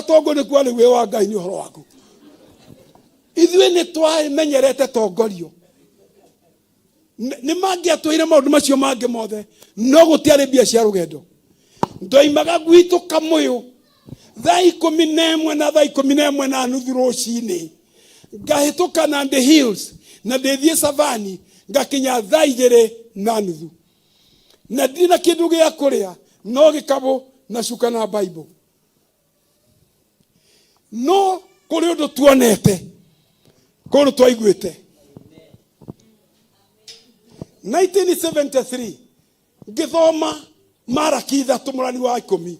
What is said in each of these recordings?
Tongo nĩ kuo rĩu wĩ wa Ngai nĩ ũhoro waku. Ithuĩ nĩ twamenyerete tongorio. Nĩ mangĩatwĩire maũndũ macio mangĩ mothe, no gũtiarĩ mbia cia rũgendo. Ndoimaga gwitũ Kamũyũ thaa 11 na thaa 11:30 rũcinĩ, ngahĩtũka Nandi Hills na ndĩthiĩ Savani, ngakinya thaa 2:30, na ndirĩ na kĩndũ gĩa kũrĩa no gĩkabũ na cuka na Bible. No kũrĩ ũndũ tuonete, kũrĩ ũndũ twaiguĩte. 1973 ngĩthoma Maraki 3 mũrani wa 10,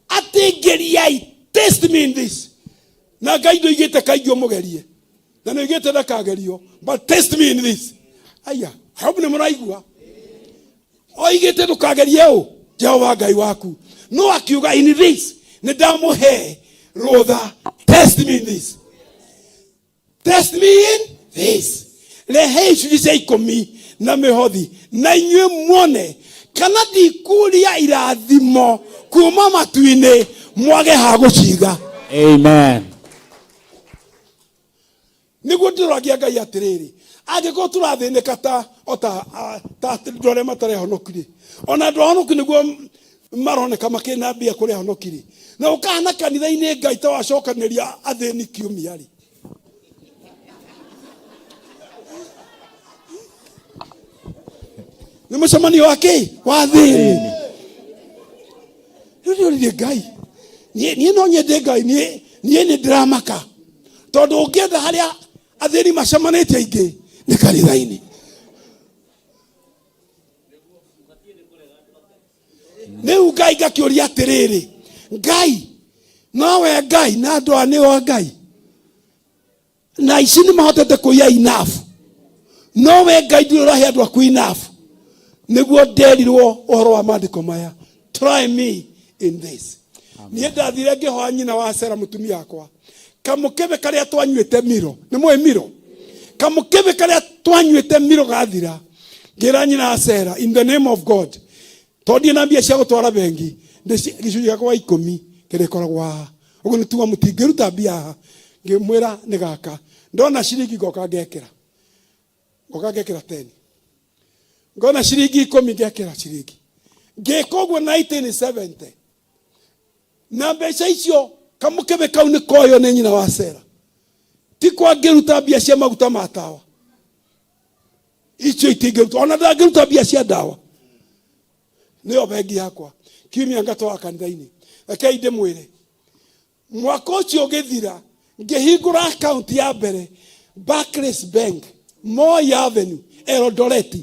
atĩ ngeriai, test me in this. Na Ngai ndoigĩte kaingĩ ũmũgerie, na nĩoigĩte ndakagerio, but test me in this. Aya, I hope nĩ mũraigua. Oigĩte ndũkagerie ũ Jehova Ngai waku, no akiuga in this nĩ ndamũhe rũtha, test me in this, test me in this. Rehe icunjĩ cia 10 na mĩhothi, na inyuĩ muone kana ndikuria irathimo kuma matu-inĩ mwage ha gũciga. Amen. Nĩguo ndĩroragia Ngai atĩrĩrĩ, angĩkorwo tũrathĩnĩka ta o ta ta andũ arĩa matarĩ ahonoku-rĩ, ona andũ ahonoku nĩguo maroneka makĩna mbia kũrĩ ahonoki-rĩ, na ũkahana kanitha-inĩ Ngai ta wacokanĩria athĩni kiumia-rĩ, nĩ mũcemanio wa kĩ wa athĩni. Rĩu ndĩroririe Ngai, niĩ no nyende Ngai, niĩ nĩ ndĩramaka tondũ ũngĩenda harĩa athĩni macemanĩtie aingĩ nĩ kanitha-inĩ. Rĩu Ngai ngakĩũria atĩrĩrĩ, Ngai nowe Ngai na andũ aya nĩo a Ngai, na ici nĩ mahotete kũiya enough, no we Ngai ndũrĩ ũrahe andũ aku enough. Nĩguo nderirwo ũhoro wa maandĩko maya, try me in this. Niĩ ndathire ngĩhoya nyina wa Sera mũtumia wakwa kamũkebe karĩa twanyuĩte miro, nĩ mũĩ miro, kamũkebe karĩa twanyuĩte miro gathira, ngĩra nyina wa Sera, in the name of God, tondũ ndirĩ na mbia cia gũtwara bengi, gĩcunjĩ gĩakwa 10 kĩrĩkoragwo haha, ũguo nĩ tuga mũtingĩruta mbia haha. Ngĩmwĩra nĩ gaka, ndona ciringi ngoka ngekĩra, ngoka ngekĩra 10, ngona ciringi 10 ngekĩra ciringi. Ngĩka ũguo 1970, na mbeca icio kamũkebe kau nĩ koyo nĩ nyina wa Sera, ti kwa ngĩruta mbia cia maguta ma tawa, icio itingĩruta, ona ndangĩruta mbia cia ndawa, nĩyo bengi yakwa. Kiumia ngatwara kanitha-inĩ. Rekei ndĩmwĩre, mwaka ũcio ũgĩthira ngĩhingũra akaunti ya mbere Barclays Bank, Moi Avenue, Eldoret.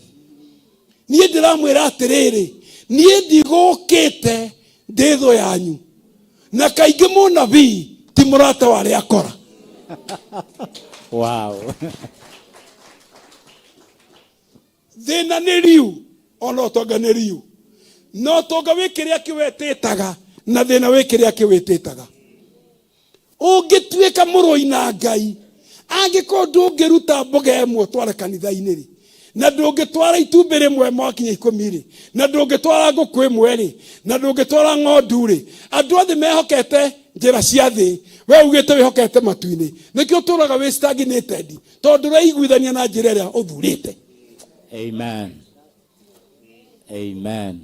Niĩ ndĩramwĩra atĩrĩrĩ, niĩ ndigũkĩte ndĩ thũ yanyu, na kaingĩ mũnabii ti mũrata wa arĩa akora. Wow. Thĩna nĩ riu, ona ũtonga nĩ riu, na ũtonga wĩ kĩrĩa kĩwetĩtaga, na thĩna wĩ kĩrĩa kĩwĩtĩtaga. Ũngĩtuĩka mũrũi na Ngai, angĩkorwo ndũngĩruta mboga ĩmwe ũtware kanitha-inĩ rĩ, na ndũngĩtwara itumbĩ rĩmwe mwakinya 10 rĩ, na ndũngĩtwara ngũkũ ĩmwe rĩ, na ndũngĩtwara ng'ondu rĩ, andũ othe mehokete njĩra cia thĩ, we ugĩte wĩhokete matu-inĩ, nĩkĩo ũtũraga wĩ stagnated, tondũ ndũreiguithania na njĩra ĩrĩa ũthurĩte. Amen. Amen.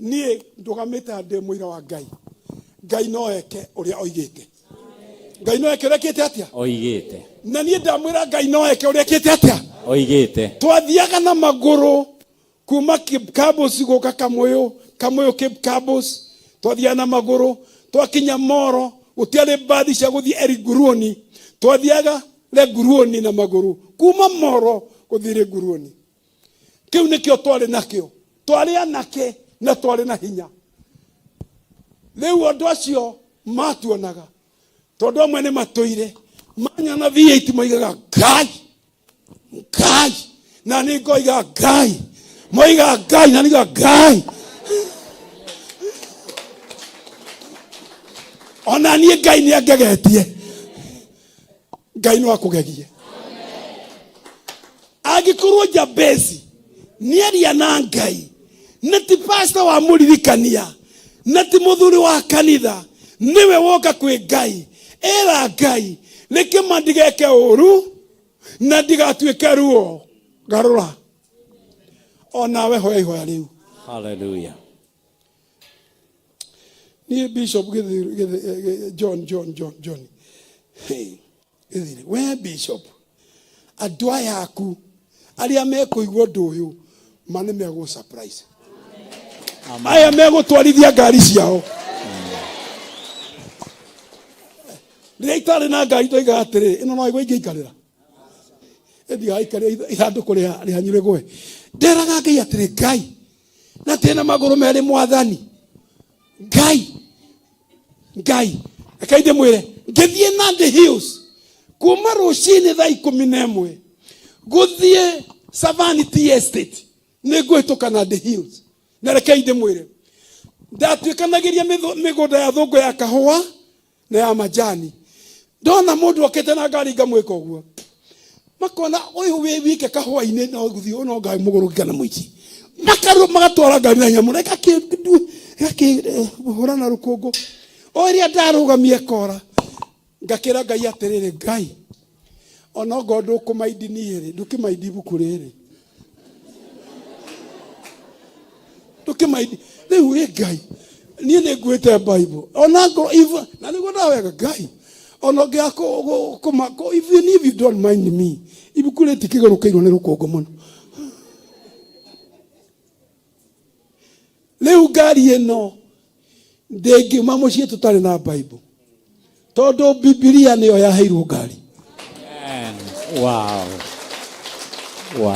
Niĩ ndũgamĩte haha ndĩ mũira wa Ngai. Ngai no eke ũrĩa oigĩte. Ngai no eke ũrĩa ekĩte atĩa? Oigĩte. Na niĩ ndamwĩra Ngai no eke ũrĩa ekĩte atĩa? Oigĩte. Twathiaga na magũrũ kuma Kibkabus gũka Kamũyũ, Kamũyũ Kibkabus, twathiaga na magũrũ, twakinya Moro, gũtiarĩ mbathi cia gũthiĩ Eriguruoni, twathiaga Lenguruoni na magũrũ kuma Moro gũthiĩ Lenguruoni. Kĩu nĩkĩo twarĩ nakĩo, twarĩ anake na twarĩ na hinya. Rĩu andũ acio matuonaga, tondũ amwe nĩ matũire manyona V8 moigaga Ngai, Ngai, na nĩ ngoiga Ngai, moiga Ngai na nĩ Ngai. Ona niĩ Ngai nĩ angegetie. Ngai no akũgegie. Angĩkorwo Jabezi nĩaria na Ngai Na ti pastor wa mũririkania, na ti mũthuri wa kanitha, nĩwe woka kwĩ Ngai. Ĩra Ngai, nĩkĩma ndigeke ũru na ndigatuĩke ruo. Garũra. Onawe hoya ihoya rĩu. Hallelujah. Niĩ Bishop Gĩthiri, John, John, John, John. Hey, Gĩthiri, we Bishop, andũ aya aku arĩa mekũigua ũndũ ũyũ ma nĩ megũ surprise. Amen. Aya megũtwarithia ngari ciao. Rĩrĩa itarĩ na ngari ndoigaga atĩrĩ, ĩno no ĩgwe ingĩikarĩra. Ĩndigaikarĩra ithandũkũ rĩanyu rĩgwe. Nderaga Ngai atĩrĩ, Ngai, na tĩna magũrũ merĩ mwathani. Ngai, Ngai, reke ndĩmwĩre, ngĩthiĩ Nandi Hills kuma rũcinĩ thaa 11 gũthiĩ Savani Tea Estate, nĩ ngũhĩtũka Nandi Hills. Na rekei ndĩmwĩre, ndatuĩkanagĩria mĩgũnda ya thũngũ ya kahũa na ya majani. Ndona mũndũ okĩte na ngari ngamwĩka ũguo, makona ũyũ wĩ wike kahũa-inĩ no gũthiĩ no ngari mũgũrũki kana mũici, makarũ magatwara ngari na hinya mũno, ĩgakĩhũra na rũkũngũ. O ĩrĩa ndarũgamia kora, ngakĩra Ngai atĩrĩrĩ, Ngai, ona ongorwo ndũkũmaindi niĩ rĩ, ndũkĩmaindi ibuku rĩrĩ, ndũkĩmaindi rĩu. Ĩ Ngai, niĩ nĩ nguĩte Bible ona ngorwo na nĩguo ndawega Ngai, ona ũngĩaga even if you don't mind me, ibuku rĩtikĩgũrũkĩirwo nĩ rũkũngũ mũno. Rĩu ngari ĩno ndĩngiuma mũciĩ tũtarĩ na Bible, tondũ Bibilia nĩyo yaheirwo ngari. Amen. Wow. Wow.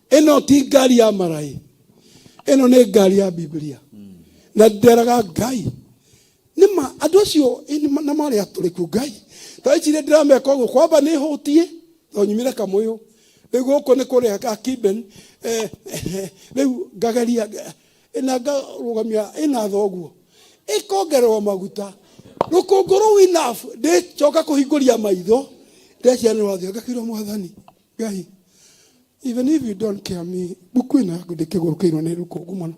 Ĩno ti ngari ya maraĩ, ĩno nĩ ngari ya Bibilia. Na nderaga Ngai, nĩma andũ acio na marĩ atũrĩku Ngai, ta iciria ndĩrameka ũguo kwamba nĩ hũtie tondũ nyumire Kamũyũ, rĩu gũkũ nĩ kũrĩa Gakiben, rĩu ngageria ĩna ngarũgamia ĩna thoguo ĩkongererwo maguta rũkũngũ rũu enough, ndĩcoka kũhingũria maitho ndeciria nĩ rwathiĩ. Ngakĩrwo mwathani Ngai, even if you don't care me, mbuku ĩno yaku ndĩkĩgũrũkĩirwo nĩ rũkũngũ mũno.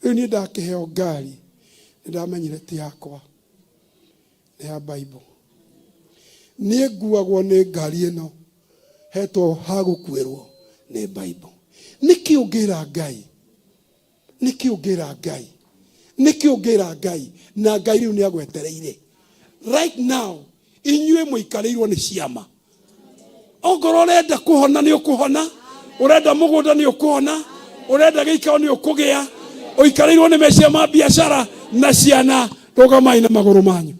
Rĩu niĩ ndakĩheo ngari nĩ ndamenyire ti yakwa, nĩ ya Bible. Niĩ nguagwo nĩ ngari ĩno hetwo ha gũkuĩrwo nĩ Bible. Nĩkĩ ũngĩra Ngai? Nĩkĩ ũngĩra Ngai? Nĩkĩ ũngĩra Ngai? Na Ngai rĩu nĩ agwetereire. Right now inyuĩ mũikarĩirwo nĩ ciama. Ongorwo ũrenda kũhona nĩ ũkũhona, ũrenda mũgũnda nĩ ũkũhona, ũrenda gĩikaro nĩ ũkũgĩa, ũikarĩirwo nĩ meciria ma biacara na ciana, rũgamai na magũrũ manyu.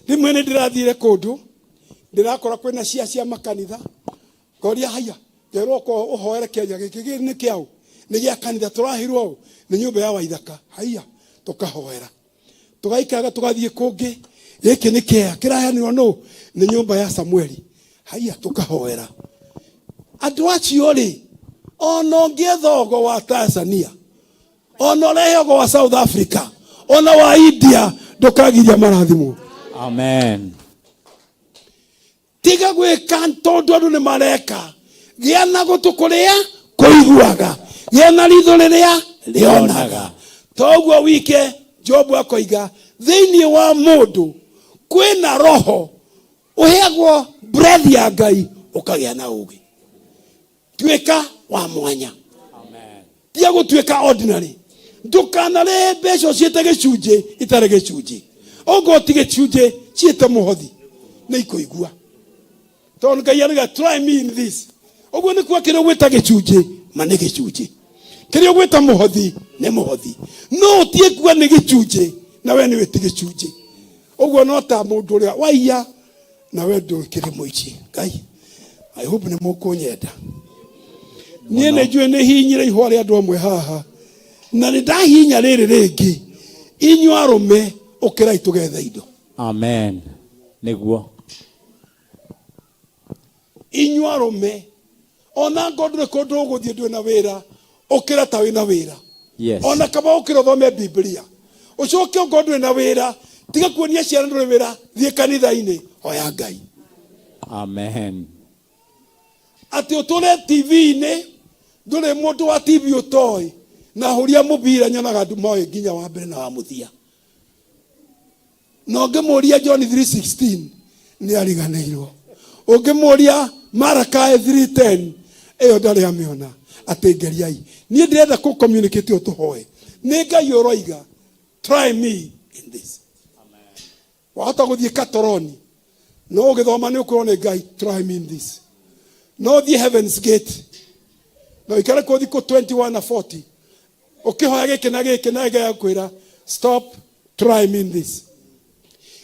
Rĩmwe nĩ ndĩrathire kũndũ ndĩrakora kwĩna cia makanitha, ngoria haya, ngerwo ko ũhoere Kenya gĩkĩ gĩkĩ nĩ kĩaũ, nĩ gĩa kanitha tũraheirwo ũũ nĩ nyũmba ya Waithaka. Haya, tũkahoera, tũgaikaraga, tũgathiĩ kũngĩ, gĩkĩ nĩ kĩa kĩraheanirwo nũ, nĩ nyũmba ya Samueli. Haya, tũkahoera. Andũ acio rĩ, ona ũngĩetha ũgo wa Tanzania, ona ũrehe ũgo wa South Africa, ona wa India, ndũkagiria marathimwo. Amen. Tiga gwĩka tondũ andũ nĩ mareka. Gĩa na gũtũ kũrĩa kũiguaga, gĩa na ritho rĩrĩa rĩonaga. Toguo wike Jobu akoiga thĩinĩ wa mũndũ kwĩna roho ũheagwo breath ya Ngai, ũkagĩa na ũũgĩ. Tuĩka wa mwanya. Amen. Tiga gũtuĩka ordinary. Ndũkanarĩhe mbeca ũciĩte gĩcunjĩ itarĩ gĩcunjĩ. Ongorwo ti gĩcunjĩ, ciĩte mũhothi, nĩ ikũigua. Tondũ Ngai arauga try me in this. Ũguo nĩ kuga kĩrĩa ũgwĩta gĩcunjĩ ma nĩ gĩcunjĩ, kĩrĩa ũgwĩta mũhothi nĩ mũhothi. No ũtige kuga nĩ gĩcunjĩ na we nĩ wĩti gĩcunjĩ. Ũguo no ta mũndũ ũrĩa waiya na we ndũkĩrĩ mũici. Ngai, I hope nĩ mũkũnyenda. Niĩ nĩ njũĩ nĩ hinyire ihũa rĩa andũ amwe haha, na nĩ ndahinya rĩrĩ rĩngĩ. Inyuĩ arũme, ũkĩrai tũgethe indo. Amen. Nĩguo. Inyuĩ arũme, ona ngorwo ndũrĩ kũndũ ũgũthiĩ, ndũrĩ na wĩra, ũkĩra ta wĩna wĩra. Ona kaba ũkĩra ũthome Biblia, ũcoke ũngorwo ndũrĩ na wĩra, tiga kuonia ciana ndũrĩ wĩra, thiĩ kanitha-inĩ, hoya Ngai. Amen. Atĩ ũtũre TV-inĩ, ndũrĩ mũndũ wa TV ũtoĩ, na ahũri a mũbira nyonaga andũ moĩ nginya wa mbere na wa mũthia, na ũngĩmũria John 3:16 nĩ ariganĩirwo, ũngĩmũria Malachi 3:10 ĩyo ndarĩ amĩona. Atĩ ngeriai niĩ, ndĩrenda kũ communicate ũyũ, tũhoe nĩ Ngai ũroiga, "Try me in this." Wahota gũthiĩ katoroni, no ũgĩthoma nĩ ũkwĩrwo nĩ Ngai, "Try me in this." No ũthiĩ Heavens Gate na ũikare kuo thikũ 21 na 40 ũkĩhoya gĩkĩ na gĩkĩ, na Ngai akwĩra, "Stop, try me in this."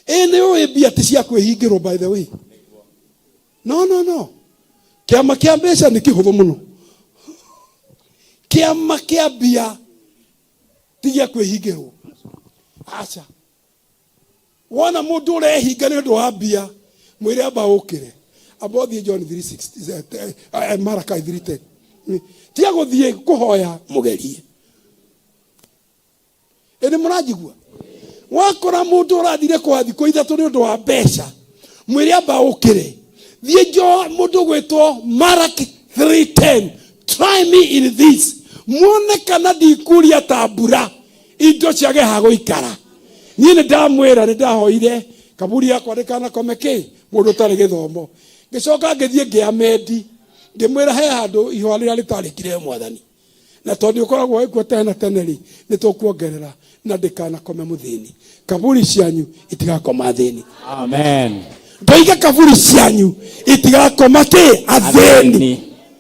Ĩ nĩ ũĩ mbia ti cia kwĩhingĩrwo, by the way. No, no, no, kĩama kĩa mbeca nĩ kĩhũthũ mũno. Kĩama kĩa mbia ti gĩa kwĩhingĩrwo, aca. Wona mũndũ ũrehinga nĩ ũndũ wa mbia, mwĩre amba ũkĩre, amba ũthiĩ John 3:60, Malachi 3:10. Tiga gũthiĩ kũhoya, mũgerie. Ĩ nĩ mũranjigua? Wakora mũndũ ũrathire kwa thikũ 3 nĩ ũndũ wa mbeca, mwĩre amba ũkĩre, thiĩ njo mũndũ gwĩtwo Malaki 3:10, "Try me in this," muone kana ndikuria ta mbura indo ciage ha gũikara. Niĩ nĩ ndamwĩra, nĩ ndahoire kaburi yakwa ndĩkanakome kĩ mũndũ ũtarĩ gĩthomo. Ngĩcoka ngĩthiĩ ngĩamendi, ngĩmwĩra he handũ ihũa rĩrĩa rĩtarĩkire, Mwathani, na tondũ ũkoragwo wĩkuo tene na tene rĩ, nĩ tũkuongerera na ndĩkanakome mũthĩni. Kaburi cianyu itigakoma thĩni. Amen. Ndoiga kaburi cianyu itigakoma kĩ? Athĩni.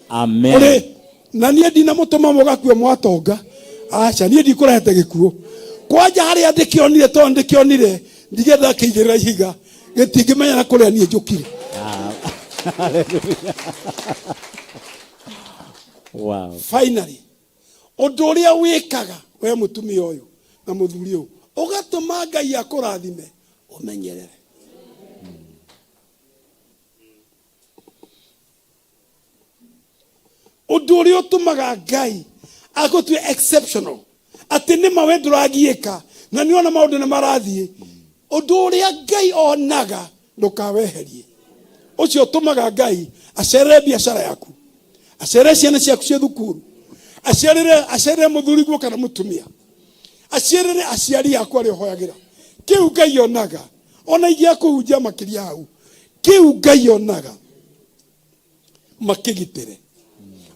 Amen. Ũrĩ na niĩ ndinamũtũma mũgakue mwatonga, aca. Niĩ ndikũrehete gĩkuũ kwanja harĩa ndĩkĩonire, tondũ ndĩkĩonire ndigenda kĩigĩrĩra ihiga, gĩtingĩmenya na kũrĩa niĩ njũkire. Hallelujah. Wow. Finally, ũndũ ũrĩa wĩkaga we mũtumia ũyũ na mũthuri ũyũ ũgatũma Ngai akũrathime, ũmenyerere. Ũndũ ũrĩa ũtũmaga Ngai agũtue exceptional, atĩ nĩ ma we ndũragiĩka na nĩ ona maũndũ nĩ marathiĩ, ũndũ ũrĩa Ngai onaga ndũkaweherie, ũcio ũtũmaga Ngai acerere biacara yaku, acerere ciana ciaku cia thukuru, acerere mũthuriguo kana mũtumia, acerere aciari aku arĩa ũhoyagĩra. Kĩu Ngai onaga, ona ingĩa kũhunjia makĩria hau, kĩu Ngai onaga makĩgitĩre.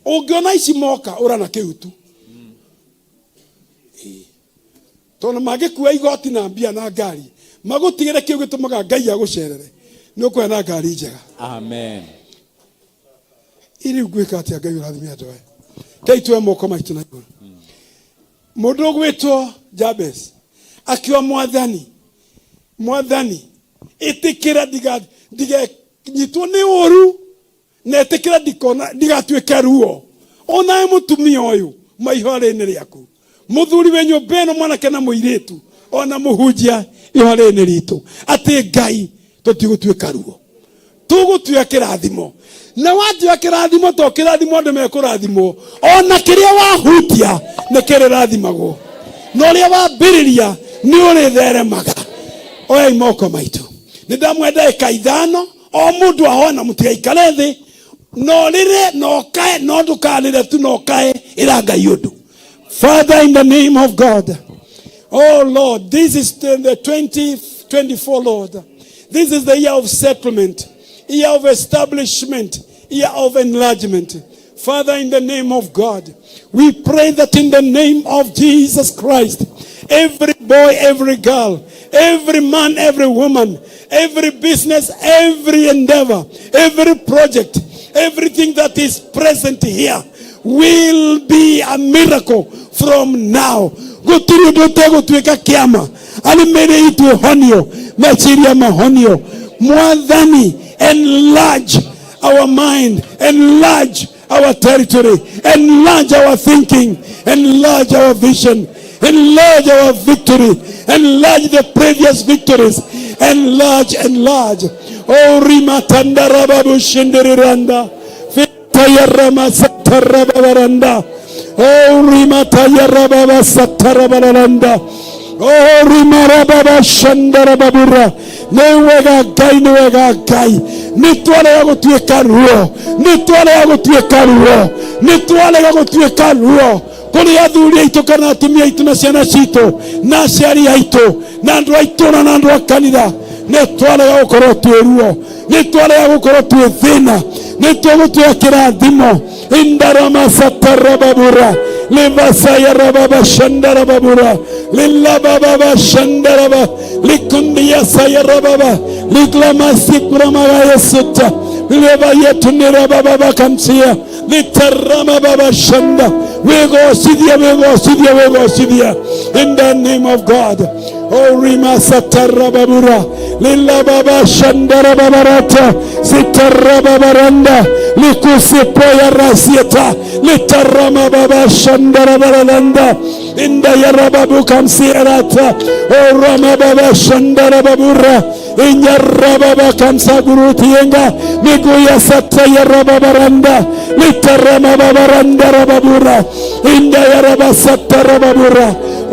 Ũngĩona ici moka ũrana kĩu tu. Ĩĩ. Tondũ mangĩkua igoti na mbia na ngari, magũtigĩre kĩu gĩtũmaga Ngai agũcerere, nĩ ũkũgĩa na ngari njega. Amen. Irĩ ngwĩka atĩa? Ngai ũrathime andũ aya. Ngai, tuoe moko maitũ na igũrũ. Mũndũ ũgwĩtwo Jabez akiuga, "Mwathani, Mwathani, ĩtĩkĩra ndiganyitwo nĩ ũru, na ĩtĩkĩra ndikona ndigatuĩke ruo. Onawe mũtumia ũyũ maihũra-inĩ rĩaku, mũthuri wĩ nyũmba ĩno, mwanake na mũirĩtu, ona mũhunjia ihũra-inĩ ritũ, atĩ Ngai tũtigũtuĩka ruo, tũgũtuĩka kĩrathimo. Na watuĩka kĩrathimo, to kĩrathimo andũ mekũrathimwo, ona kĩrĩa wahutia nĩ kĩrĩrathimagwo, na ũrĩa wambĩrĩria nĩ ũrĩtheremaga." Oyai moko maitũ. Nĩ ndamwe ndagĩka 5, o mũndũ ahoe, na mũtigaikare thĩ, no rĩre no kae, no ndũkarĩre tu, no kae, ĩra Ngai ũndũ. Father, in the name of God, oh Lord, this is the 2024, Lord. This is the year of settlement, year of establishment, year of enlargement. Father, in the name of God, we pray that in the name of Jesus Christ, every boy, every girl, every man, every woman, every business, every endeavor, every project, everything that is present here will be a miracle from now. Gũtirĩ ũndũ ũtegũtuĩka kĩama arĩ mĩrĩ itũ ĩhonio, meciria mahonio. Mwathani, enlarge our mind, enlarge our territory, enlarge our thinking, enlarge our vision, enlarge our victory, enlarge the previous victories, enlarge, enlarge. O rimatandarababu-shindiriranda. Fitayaramasatarababaranda. O rimatayarababasatarabaranda. O rimarababashandarababura. Nĩ wega Ngai, nĩ wega Ngai. Nĩ twarega gũtuĩka ruo, nĩ twarega gũtuĩka ruo, nĩ twarega gũtuĩka ruo kũrĩ athuri aitũ kana atumia aitũ na ciana citũ na aciari aitũ na andũ a itũũra na andũ a kanitha. Nĩ twarega gũkorwo twĩ ruo, nĩ twarega gũkorwo twĩ thĩna, nĩ tũgũtuĩka kĩrathimo. Indaramasattarababura livasayarababashandarababura lilabababashandaraba likundiyasayarababa liglamasikuramabayasutta lilebayetunirabababakamsia litaramababashanda. Wigocithia, wigocithia, wigocithia in the name of God. O rimasatarababura lilababashandarababarata sitarababaranda likusipoya rasieta litaramababashandarabaralanda indayarababukamsierata o ramababashandarababura inyarababakamsagurutienga miguyasatayarababaranda litaramababarandarababura indayarabasattarababura o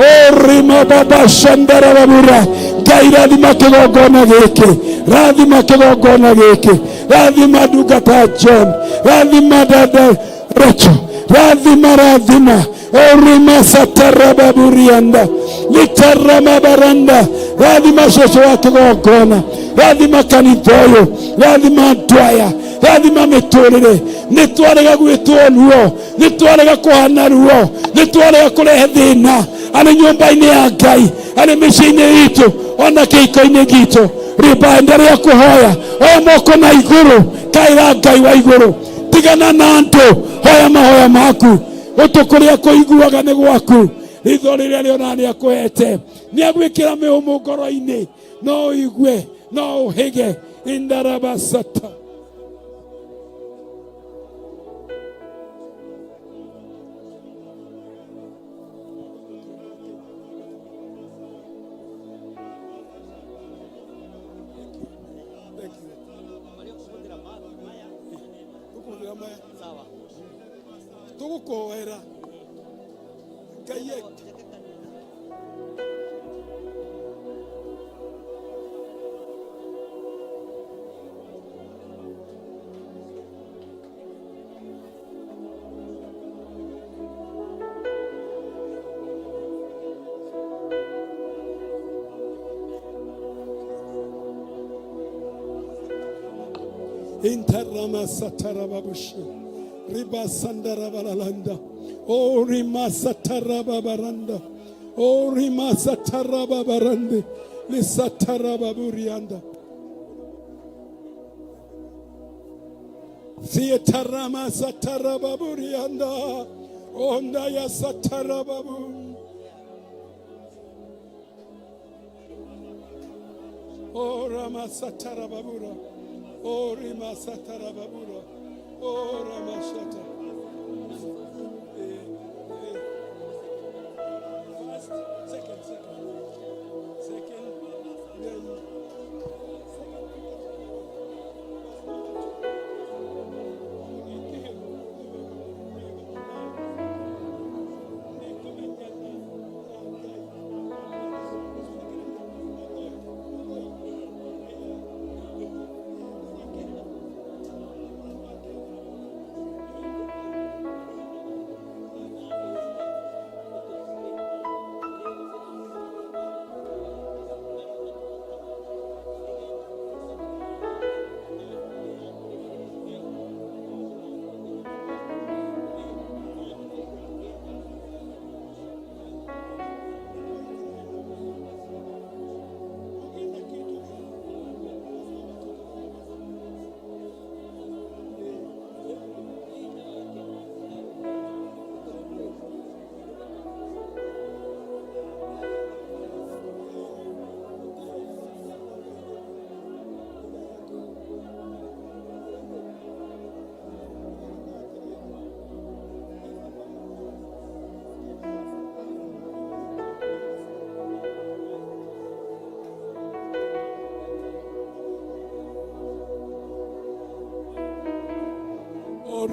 rimababashandarababura. Ngai rathima kĩgongona gĩkĩ, rathima kĩgongona gĩkĩ, rathima ndungata John, rathima dada Rachel, rathima, rathima orima satarababurianda litaramabaranda, rathima cũcũ wa kĩgongona, rathima kanitha ũyũ, rathima andũ aya, rathima mĩtũrĩre. Nĩ twarega gwĩtwo ruo, nĩ twarega kũhana ruo, nĩ twarega kũrehe thĩna arĩ nyũmba-inĩ ya Ngai, arĩ mĩciĩ-inĩ itũ, ona kĩhiko-inĩ gitũ. Rĩmba rĩa kũhoya, oya moko na igũrũ, kaĩra Ngai wa igũrũ, tigana na andũ, hoya mahoya maku. Gũtũ kũrĩa kũiguaga nĩ gwaku, ritho rĩrĩa rĩonaga nĩ akũhete, nĩ agwĩkĩra mĩhũmũ ngoro-inĩ, no ũigue, no ũhĩge. Indarabasata. Tũgũkũhoera Ngai eke. Intaramasatarababushe ribasandarabalalanda o rimasatarababaranda o rimasatarababarande lisatarababurianda Sietaramasatarababuriyanda onda yasatarababu o ramasatarababura o rimasatarababura o ramashata. First, second, second, second, then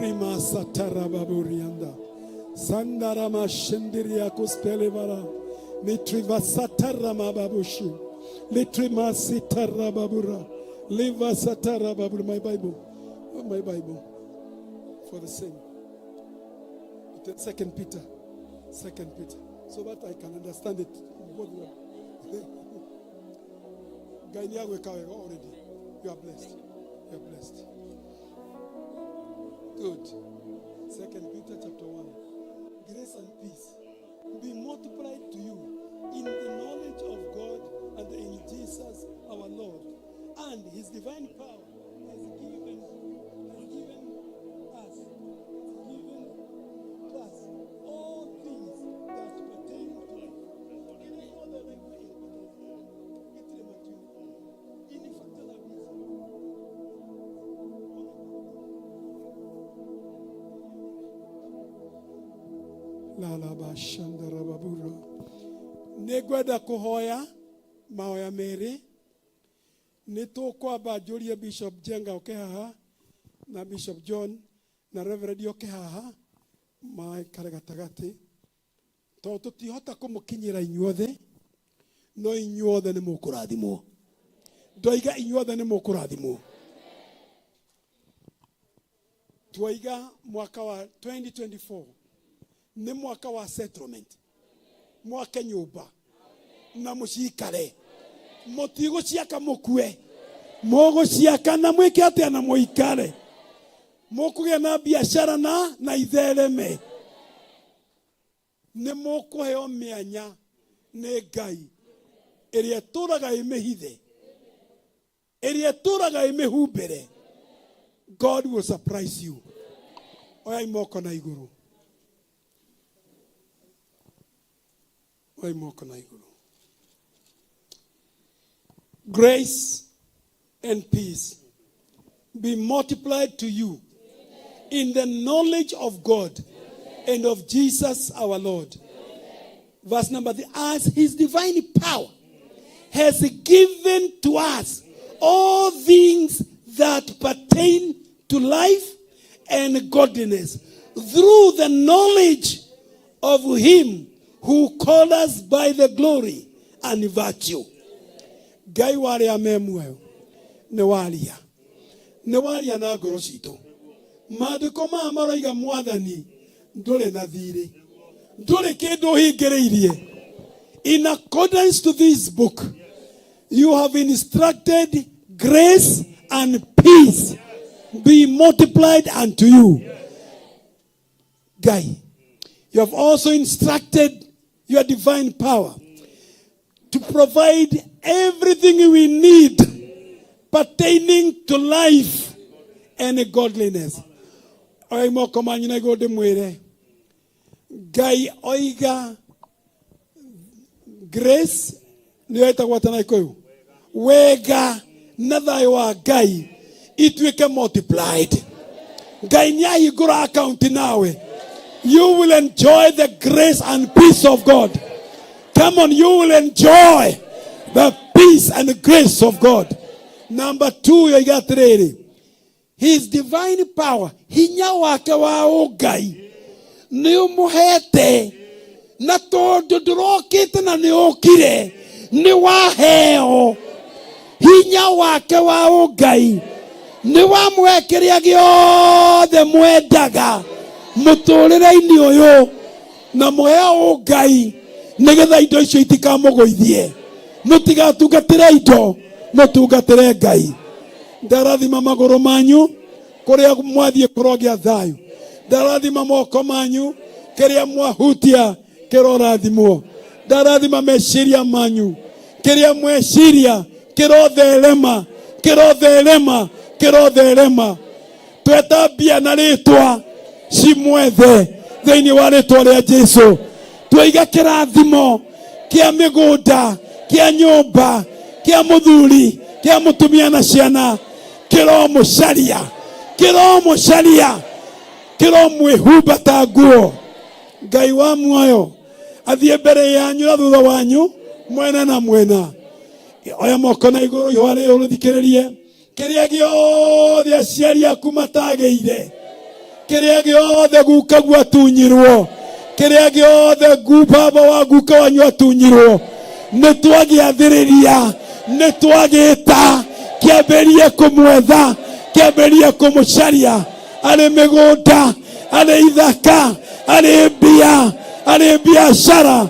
Rima satarababurianda. Sandarama shendiria kuspelevara. Mitrivasataramababushu. Litrimasitara Liva satarababura. My Bible. Oh, my Bible. For the same. Second Peter. Second Peter. So that I can understand it. Ngai nĩ agwĩka wega already. You are blessed. You are blessed. Good. Second Peter chapter 1. Grace and peace be multiplied to you in the knowledge of God and in Jesus our Lord. And his divine power has given us all things that pertain to life. Kĩrĩa gĩothe raigua ĩbataraga gĩtirĩ matu. Ini batara mbica. Lalabashandarababura. Nĩ ngwenda kũhoya mahoya merĩ. Nĩ tũkwamba njũrie Bishop Jenga oke haha na Bishop John na Reverend oke haha maikare gatagatĩ, tondũ tũtihota kũmũkinyĩra inyuothe, no inyuothe nĩ mũkũrathimwo. Ndoiga inyuothe nĩ mũkũrathimwo. Twaiga mwaka wa 2024 nĩ mwaka wa settlement. Mwake nyũmba na mũciikare, mũtigũciaka mũkue, mũgũciaka na mwĩke atĩa? Na mũikare. Mũkũgĩa na biacara na ithereme. Nĩ mũkũheo mĩanya nĩ Ngai ĩrĩa ĩtũraga ĩmĩhithe, ĩrĩa ĩtũraga ĩmĩhumbĩre. God will surprise you. Oyai moko na igũrũ, oyai moko na igũrũ. Grace and peace be multiplied to you in the knowledge of God and of Jesus our Lord. Verse number 3. As his divine power has given to us all things that pertain to life and godliness through the knowledge of him who called us by the glory and virtue. Ngai wa arĩa me muoyo, nĩ waria, nĩ waria na ngoro citũ. Maandĩko maya maroiga, Mwathani, ndũrĩ na thirĩ, ndũrĩ kĩndũ ũhingĩrĩirie. In accordance to this book, you have instructed grace and peace be multiplied unto you. Ngai, you have also instructed your divine power to provide everything we need pertaining to life and godliness. Oya moko manyu na igũrũ ndĩmwĩre, Ngai oiga grace nĩyo ĩtagwo atĩa na Gĩkũyũ? Wega na thayũ wa Ngai ituĩke multiplied. Ngai nĩ ahingũra account nawe. You will enjoy the grace and peace of God. Come on, you will enjoy the peace and the grace of God. Number two, yoiga atĩrĩrĩ, his divine power, hinya wake wa ũngai nĩ ũmũhete, na tondũ ndũrokĩte na nĩ ũkire, nĩ waheo hinya wake wa ũngai, nĩ wamũhe kĩrĩa gĩothe mwendaga mũtũrĩre-inĩ ũyũ, na mũheo ũngai nĩgetha indo icio itikamũgũithie. Mũtigatungatĩre indo, mũtungatĩre Ngai. Ndarathima magũrũ manyu, kũrĩa mwathiĩ kũrogĩa thayũ. Ndarathima moko manyu, kĩrĩa mwahutia kĩrorathimwo. Ndarathima meciria manyu, kĩrĩa mweciria kĩrotherema, kĩrotherema, kĩrotherema. Tweta mbia na rĩtwa cimwethe thĩinĩ wa rĩtwa rĩa Jesu. Twaiga kĩrathimo kĩa mĩgũnda, kĩa nyũmba, kĩa mũthuri, kĩa mũtumia na ciana, kĩromũcaria, kĩromũcaria, kĩromwĩhumba ta nguo. Ngai wa muoyo athiĩ mbere yanyu na thutha wanyu, mwena na mwena. Oya moko na igũrũ, ihũa rĩrĩ ũthikĩrĩrie. Kĩrĩa gĩothe aciari aku matagĩire, Kĩrĩa gĩothe gukaguo atunyirwo, kĩrĩa gĩothe gu baba wa guka wanyu atunyirwo, nĩ twagĩathĩrĩria, nĩ twagĩta kĩambĩrie kũmwetha, kĩambĩrie kũmũcaria, arĩ mĩgũnda, arĩ ithaka, arĩ mbia, arĩ biacara,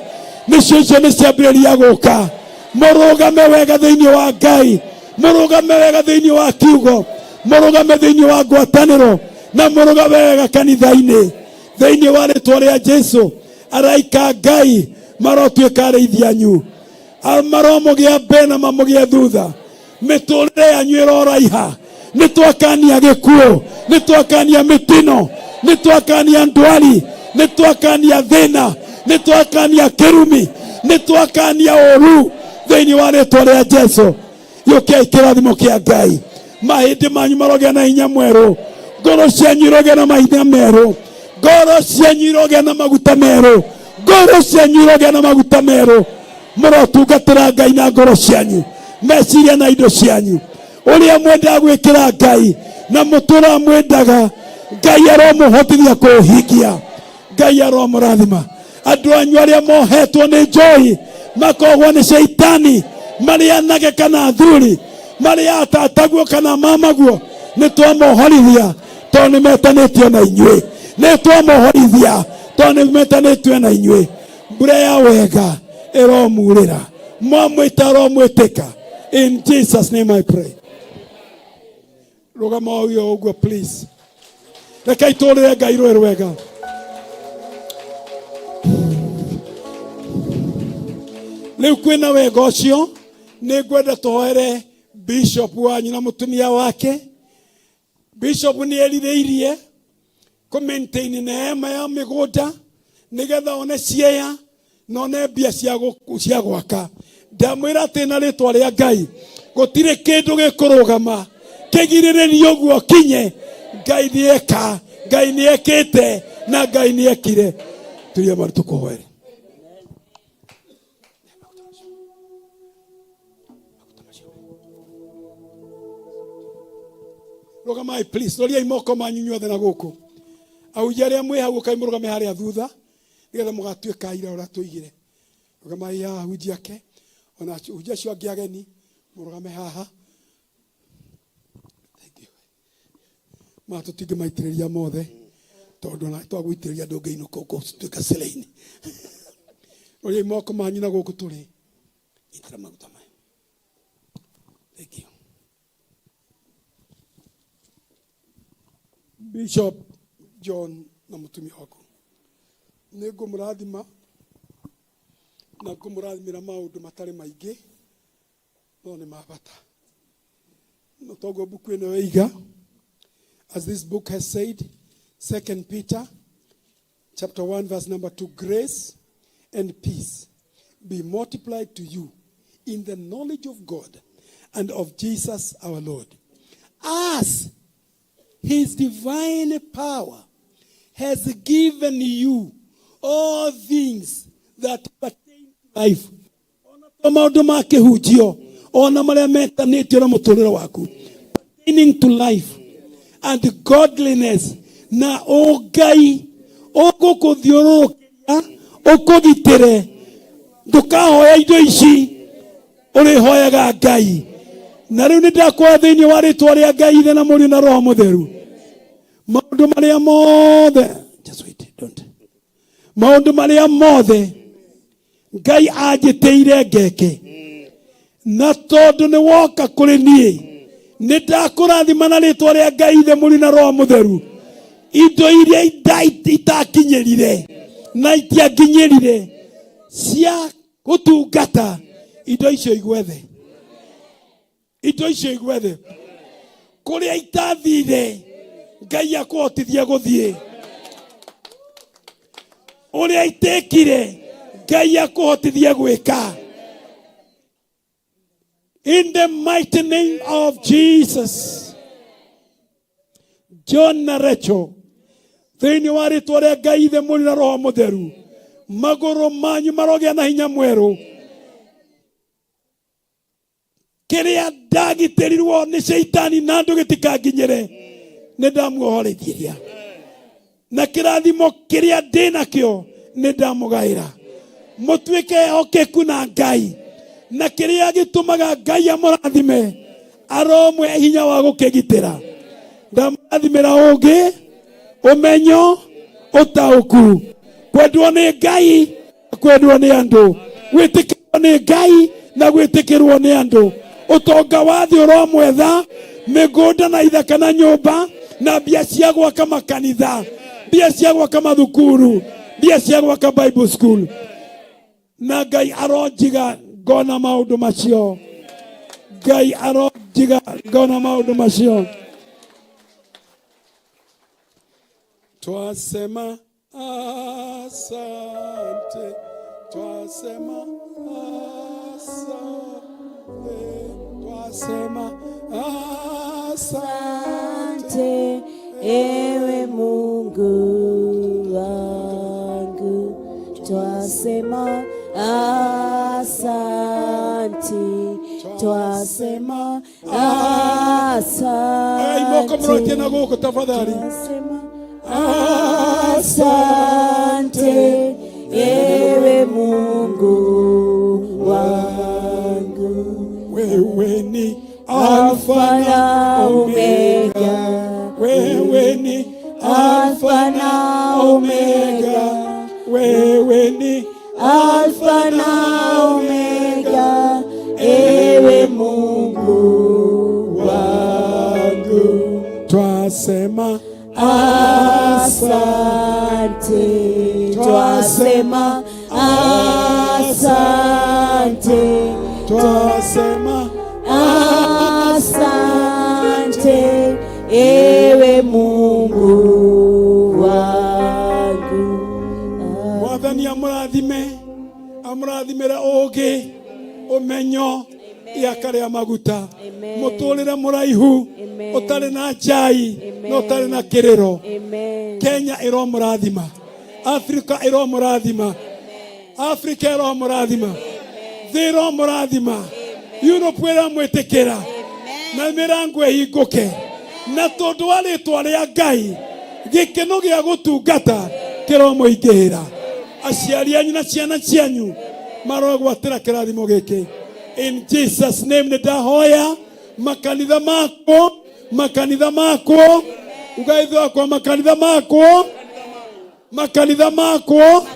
nĩcio icio nĩ ciambĩrĩria gũka. Mũrũgame wega thĩinĩ wa Ngai, mũrũgame wega thĩinĩ wa kiugo, mũrũgame thĩinĩ wa ngwatanĩro, na mũrũgame wega kanitha-inĩ. Thĩinĩ wa rĩtwa rĩa Jesu, araika Ngai marotuĩka arĩithi anyu, maromũgĩa mbere na mamũgĩe thutha. Mĩtũrĩre yanyu ĩroraiha. Nĩ twakania gĩkuũ, nĩ twakania mĩtino, nĩ twakania ndwari, nĩ twakania thĩna, nĩ twakania kĩrumi, nĩ twakania ũru thĩinĩ wa rĩtwa rĩa Jesu. Yũkiai kĩrathimo kĩa Ngai. Mahĩndĩ manyu marogĩa na hinya mwerũ, ngoro cianyu irogĩa na mahinya merũ, ngoro cianyu irogĩa na maguta merũ, ngoro cianyu irogĩa na maguta merũ. Mũrotungatĩra Ngai na ngoro cianyu, meciria na indo cianyu, ũrĩa mwendaga gwĩkĩra Ngai na mũtũra mwendaga Ngai aromũhotithia kũũhingia. Ngai aromũrathima. Andũ anyu arĩa mohetwo nĩ njohi, makohwo nĩ caitani, marĩ anake kana athuri, marĩ atataguo kana mamaguo, nĩ twamohorithia tondũ nĩ metanĩtio na inyuĩ, nĩ twamohorithia tondũ nĩ metanĩtio na inyuĩ. Mbura ya wega ĩromurĩra, mwamwĩta aromwĩtĩka. In Jesus name I pray. Rũgama ũguo ũguo please. Reke itũrĩre Ngai rũĩ rwega. Rĩu kwĩna wega ũcio, nĩ ngwenda tũhoere bishop wanyu na mũtumia wake. Bishop nĩ erirĩirie kũ maintain neema ya mĩgũnda nĩgetha one ciea na one mbia cia gwaka. Ndamwĩra atĩ na rĩtwa rĩa Ngai gũtirĩ kĩndũ gĩkũrũgama kĩgirĩrĩrie ũguo kinye. Ngai nĩeka, Ngai nĩekĩte na Ngai nĩekire. Turia maru tũkũhoere. Rũgamai please, roriai moko manyu inyuothe na gũkũ. Ahunjia arĩa mwĩ hau ũkai mũrũgame harĩa thutha nĩgetha mũgatuĩka aira ũrĩa tũigire. Rũgamai haha ahunjia ake, ona ahunjia acio angĩ ageni mũrũgame haha. Thank you. Ma tũtingĩmaitĩrĩria mothe tondũ ona twagũitĩrĩria ndũngĩinũka ũgũtuĩka cĩrĩini. Roriai moko manyu na gũkũ tũrĩ. Nyitĩra maguta maya. Thank you. Bishop John na mũtumia waku, nĩ ngũmũrathima na ngũmũrathimĩra maũndũ matarĩ maingĩ no nĩ ma bata. No toguo mbuku ĩno yoiga, as this book has said, 2 Peter chapter 1 verse number 2, grace and peace be multiplied to you in the knowledge of God and of Jesus our Lord, as his divine power has given you all things that pertain to life. To maũndũ ma kĩhunjio ona marĩa metanĩtio na mũtũrĩre waku, pertaining to life and godliness, na ũngai ũgũkũthiũrũrũkĩria ũkũgitĩre. Ndũkahoya indo ici, ũrĩhoyaga Ngai. Na rĩu nĩ ndakũhoya thĩinĩ wa rĩtwa rĩa Ngai Ithe na Mũriũ na Roho Mũtheru, maũndũ marĩa mothe, just wait, don't, maũndũ marĩa mothe Ngai anjĩtĩire ngeke, na tondũ nĩ woka kũrĩ niĩ, nĩ ndakũrathima na rĩtwa rĩa Ngai Ithe, Mũriũ na Roho Mũtheru. Indo iria itakinyĩrire na itianginyĩrire cia gũtungata, indo icio igwethe, indo icio igwethe. Kũrĩa itathire, Ngai akũhotithie gũthiĩ. Ũrĩa itekire, Ngai akũhotithie gwĩka. In the mighty name of Jesus. John na Rachel, thĩinĩ wa rĩtwa rĩa Ngai Ithe, Mũriũ na Roho Mũtheru, magũrũ manyu marogĩa na hinya mwerũ. Kĩrĩa ndagitĩrirwo nĩ caitani na andũ gĩtikanginyĩre, nĩ ndamuohorithiria. Na kĩrathimo kĩrĩa ndĩ nakĩo nĩ ndamũgaĩra. Mũtuĩke ehokeku na Ngai, na kĩrĩa gĩtũmaga Ngai amũrathime aromwe hinya wa gũkĩgitĩra. Ndamũrathimĩra ũũgĩ, ũmenyo, ũtaũku, kwendwo nĩ Ngai, kwendwo nĩ andũ, gwĩtĩkĩrwo nĩ Ngai na gwĩtĩkĩrwo nĩ andũ. Ũtonga wa thĩ ũromwetha, mĩgũnda na ithaka na nyũmba na mbia cia gwaka makanitha, mbia cia gwaka mathukuru, mbia cia gwaka Bible school. Na Ngai aronjiga ngona maũndũ macio. Ngai aronjiga ngona maũndũ macio. Twasema asante, twasema asante, twasema asante. Asante ewe Mungu wangu, twasema asante, twasema Ai moko mrotie na asante, gũkũ tafadhali. Twasema asante ewe Mungu wangu. Wewe ni Alfa Alfa na na Omega. Omega. Wewe ni Alfa na Omega. Wewe ni Alfa na Omega, ewe Mungu wangu. Twasema Asante, twasema asante, twasema asante, ewe Mungu wangu. Mwathani amũrathime, amũrathimĩre ũũgĩ, ũmenyo, iaka rĩa maguta. Amen. Mũtũrĩre mũraihu. Amen. Ũtarĩ na njai Amen. na ũtarĩ na kĩrĩro. Amen. Kenya ĩromũrathima, Afrika ĩromũrathima, Afrika ĩromũrathima, thĩ ĩromũrathima, Europe ĩramwĩtĩkĩra, na mĩrango ĩhingũke, na tondũ wa rĩtwa rĩa Ngai gĩkeno gĩa gũtungata kĩromũingĩhĩra. Aciari anyu na ciana cianyu marogwatĩra kĩrathimo gĩkĩ. In Jesus name nĩ ndahoya makanitha makwo, makanitha makwo, ugaithĩ wakwa, makanitha makwo, makanitha makwo,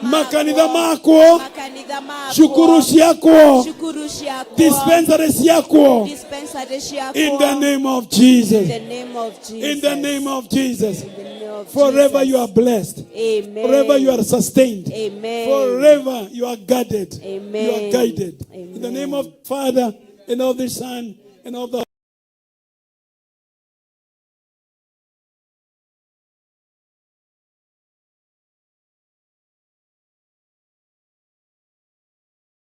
makanitha makwo, makanitha makwo, cukuru ciakwo, cukuru ciakwo, dispensary ciakwo, dispensary ciakwo, in the name of Jesus. In the name of Jesus. In the name of Jesus. In the name of Forever Jesus. you are blessed. Amen. Forever you are sustained. Amen. Forever you are guarded. Amen. You are guided. In the Amen. name of Father and of the Son and of the